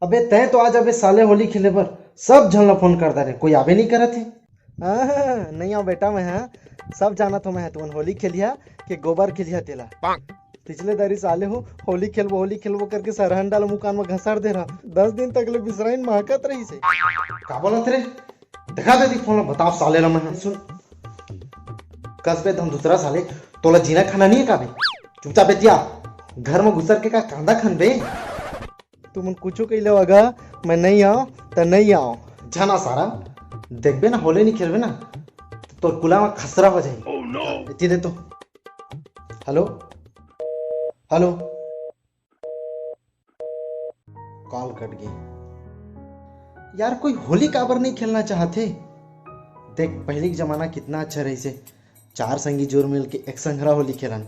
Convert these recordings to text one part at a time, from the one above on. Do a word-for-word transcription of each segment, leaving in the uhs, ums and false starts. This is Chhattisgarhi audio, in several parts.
अबे तैं तो आज अबे साले होली खेले बर सब झन ला फोन कर डारे, कोई आबे नहीं करत हे। हाँ, नहीं आओ बेटा मैं, हाँ सब जानत हो मैं, तुमन होली खेलिया के गोबर खेलिया तेला। पिछले दारी साले हो होली खेलबो होली खेलबो करके सरहन डाल मुकान में घसर दे रहा, दस दिन तक ले बिसराइन महकत रही से। का बोलत रे? दिखा दे दी फोन ला, बताओ साले ला मैं। सुन, कसबे धम दूसरा साले, तोला जीना खाना नहीं है का बे? चुपचाप बेतिया घर में घुसर के का कांदा खन बे? तुमन कुछू कहि लेव गा, मैं नहीं आओ त नहीं आओ। जाना सारा, देखबे ना होली नहीं खेलबे ना, तो तोर कुला में खसरा हो जाही। एती दे तो। Hello, hello. कॉल कट गई। यार, कोई होली काबर नहीं खेलना चाहत हे? देख, पहली के जमाना कितना अच्छा रहिसे। चार संगी जोर मिल के एक संघरा होली खेलन।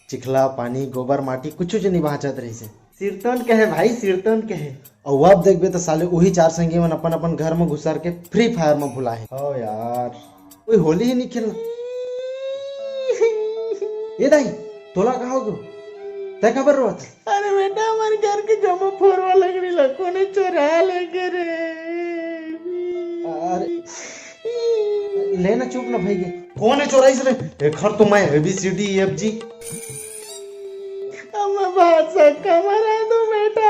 चिखला, पानी, गोबर, माटी, कुछ जो नहीं बाँचत रहिसे। सिरतोन कहे भाई, सिरतोन कहे। अउ अब देखबे त साले उही चार संगी मन अपन अपन घर में घुसर के फ्री फायर में भुला हे। ओ यार, कोई होली ही नहीं खेलना। ए दाई, तोला का हो गयो? तै काबर रोवत हे? अरे बेटा, हमारे घर के जमा फोरवा लकड़ी ला कोने चोरा लेगे रे। अरे, ले ना, चुप ना भाई के। कोने चोराइस रे? एखर तो मैं A B C D E F G। अब मैं भात सक्का मरा दूं बेटा।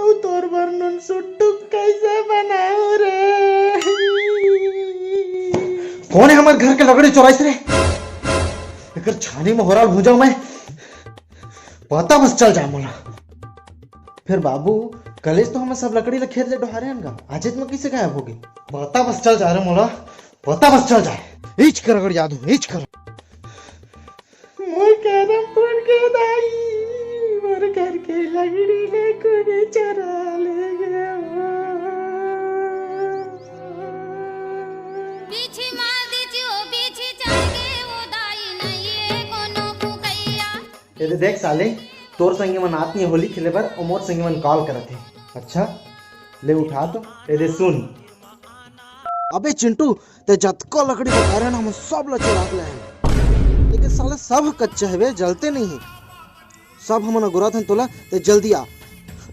अउ तोर बर नून सुट्टू कैसे बनाऊं रे? कोने हमर घर के लकड़ी चोराइस रे? एकर छानी में होराल भूंजा मैं। पता बस चल जा मोला। फिर बाबू, कलेज तो हमन सब लकड़ी ला खेत ले डोहारे हन गा, आजेच में कैसे गायब हो गई? पता बस चल जा रे मोला, पता बस चल जा। इच कर अगर याद हो, इच कर। मोर करम फूट गे दाई, मोर घर के लकड़ी ले कोने चोरा लेगे। पीछे मार दीजिए, ओ पीछे चल गए, ओ दाई नहीं ये कोनो फुकैया। ए दे देख साले, तोर संगी मन आत नहीं होली खेले बर, अउ मोर संगी मन कॉल करत हे। अच्छा, ले उठा तो। ए दे सुन। अबे चिंटू, ते जतका लकड़ी बताए रहे ना, हमन सब ला चुरा के लाए हन। लेकिन साले सब कच्चा हवे, जलते नहीं हे। सब हमन अगुरात हन तोला, ते जल्दी आ।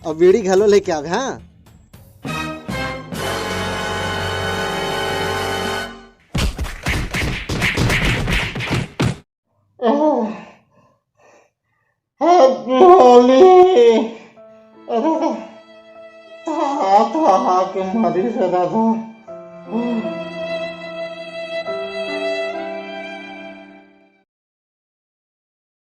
अब बीड़ी घलो लेके आवे, हाँ? Happy Holi। अरे, था, था, के मरी से दादा।